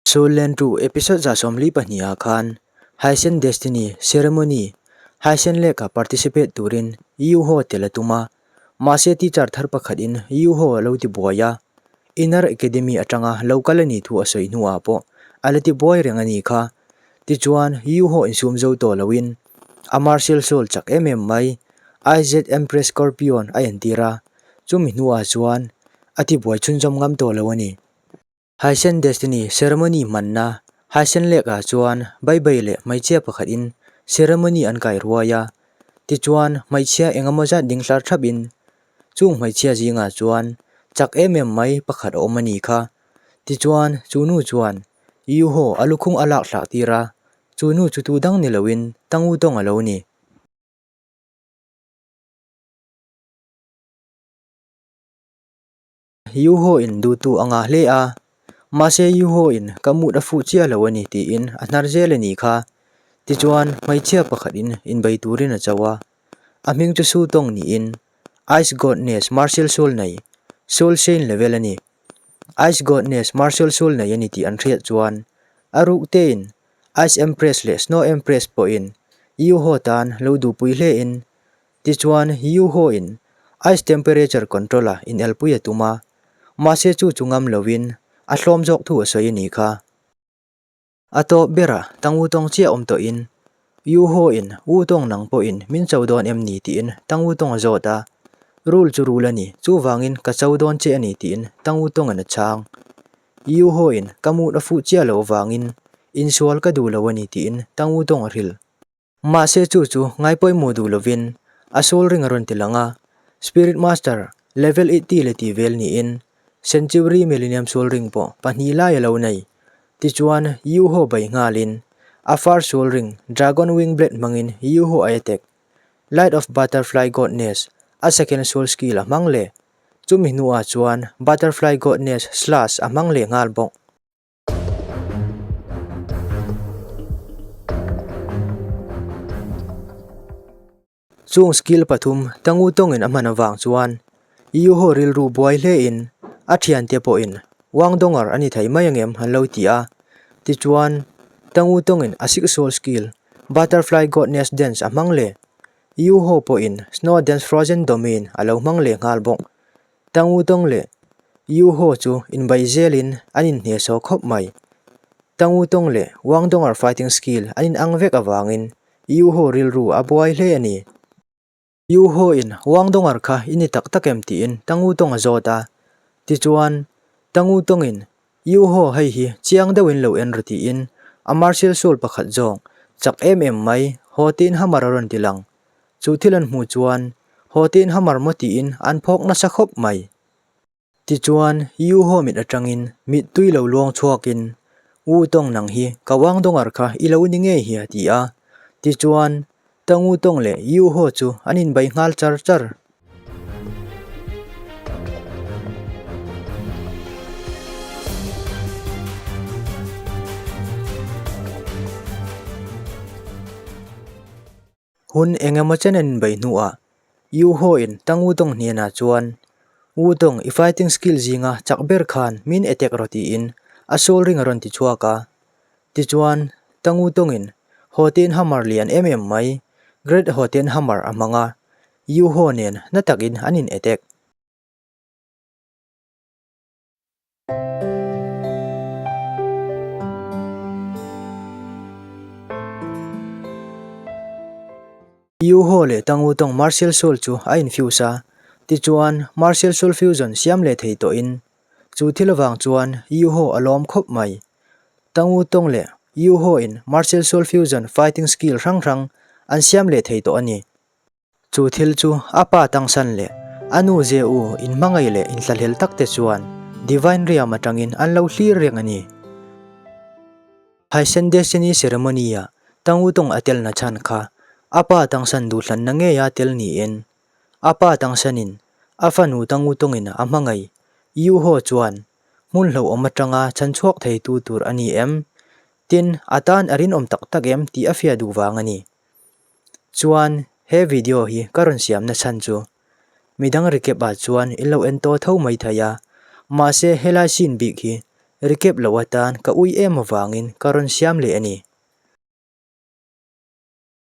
Soul Land 2 episode 42 ah khan Haisen Destiny Ceremony Haisen Lake ah participate turin Yuho tel a tum a, mahse teacher thar pakhatin Yuho a lo ti buai a, Inner Academy atanga lo kal a nih thu a sawi hnuah pawh a la ti buai reng a nih kha. Tichuan Yuho insum zo tawh loin a martial soul chak em em mai IZ Empress Scorpion a entir a, chumi hnuah chuan a ti buai chhunzawm ngam tawh lo a ni. Haisen Destiny Ceremony hmanna Haisen Lake ah chuan Baibei leh hmeichhia pakhatin ceremony an kai ruai a, tichuan hmeichhia engemaw zat ding hlar thap in chung hmeichhia zingah chuan chak em em mai pakhat a awm a ni kha. Tichuan chu nu chuan Yuho a lukhung a lak thlak tir a, chu nu chu tu dang ni loin Tangu tawng a lo ni. Yuho in duhtu a ngah hle a, mahse Yuho in ka mood a fuh chiah lo a ni tiin a hnar zel a nih kha. Tichuan hmeichhia pakhat in inbei turin a cho a, a hming chu Su Tong niin Ice Godness Martial Soul nei, Soul Saint level a ni. Ice Godness Martial Soul nei a ni tih an hriat chuan a ruk tein Ice Empress leh Snow Empress pawhin Yuho tan lo duhpui hle in Tichuan, Yuho in ice temperature control a inelpui a tum a, mahse chu chu ngam lovin a hlawm zawk thu a sawi a nih kha. A tawp berah Tang Wutong chiah awm tawhin Yuho in Wutong nang pawhin min cho dawn em ni tiin Tang Wutong a zawt a, Rul chu rul a ni, chuvangin ka cho dawn che a ni tiin Tang Wutong in a chhang. Yuho in ka mood a fuh chiah loh avangin insual ka duh lo a ni tiin Tang Wutong a hrilh. Mahse chu chu ngaipawimawh duh lovin a soul ring a rawn ti lang a, Spirit Master level 80 leh tih vel niin Century Millennium Soul Ring pawh pahnih lai a lo nei. Tichuan Yuho bei nghalin a first soul ring Dragon Wing Blade hmangin Yuho a attack. Light of Butterfly Godness a second soul skill a hmang leh. Chumi hnuah chuan Butterfly Godness Slash a hmang leh nghal bawk. Chung skill pathum Tangu tawngin a hman avang chuan Yuho rilru buai hlein a thiante pawhin Wang Dongar a ni thei mai angem an lo ti a. Tichuan, Tangu tawngin a six soul skill Butterfly Godness Dance a hmang leh Yuho pawhin Snow Dance Frozen Domain a lo hmang leh nghal bawk. Tang Wutong leh Yu Ho chu inbai zelin an inhne saw khawp mai. Tang Wutong leh Wang Dongar fighting skill an inang vek avangin Yu Ho rilru a buai hle a ni. Yu Ho in Wang Dongar kha i ni tak tak em tiin Tang Wutong a zawt a. Tichuan, Tang Wutong in Yu Ho hei hi chiang deuhin lo en ru tiin a martial soul pakhat zawng chak em em mai haw tiin hammer a rawn ti lang. Chu thil an hmuh chuan haw tiin hammer maw tiin an phawk nasa khawp mai. Tichuan Yu Ho mit atangin mittui lo luang chhuakin Wu Tong nang hi ka Wang Dongar kha i lo ni ngei hi a ti a. Tichuan Tang Wu Tong leh Yu Ho chu an inbai nghal char char. Hun eng emaw chen an inbeih hnuah Yu Ho-in Tang Wutong hnenah chuan, Wutong, i fighting skill zinga chak ber khan min attack rawh tiin a soul ring a rawn ti chhuak a. Tichuan, Tang Wutongin Hoten Hammer lian em em mai, Great Hoten Hammer a hmang a, Yu Ho nen na takin an in attack. Yu Ho leh Tang Wu Tong Martial Soul chu a infuse a, tichuan Martial Soul Fusion siam leh thei tawhin chu thil avang chuan Yu Ho a lawm khawp mai. Tang Wu Tong leh Yu Ho in Martial Soul Fusion fighting skill hrang hrang an siam leh thei tawh a ni. Chu thil chu a pa tangsan leh a nu ze u inhmangaih leh inthlahlel tak te chuan Divine Realm atangin an lo hlir reng a ni. Haisen Destiny Ceremony-ah Tang Wutong a telna chhan kha a pa tangsan duhhlanna ngeia tel niin a pa tangsanin a fanu Tang Wutongin a hmangaih Yu Ho chuan hmun hlauhawm atanga chhanchhuak theitu tur a ni em? Tin, a tan a rinawm tak tak em tih a fiah duh vang a ni. Chuan he video hi ka rawn siam na chhan chu midang recap ah chuan in lo en tawh tho mai thei a, mahse helai scene bik hi Recap loh atan ka ui em avangin ka rawn siam leh a ni.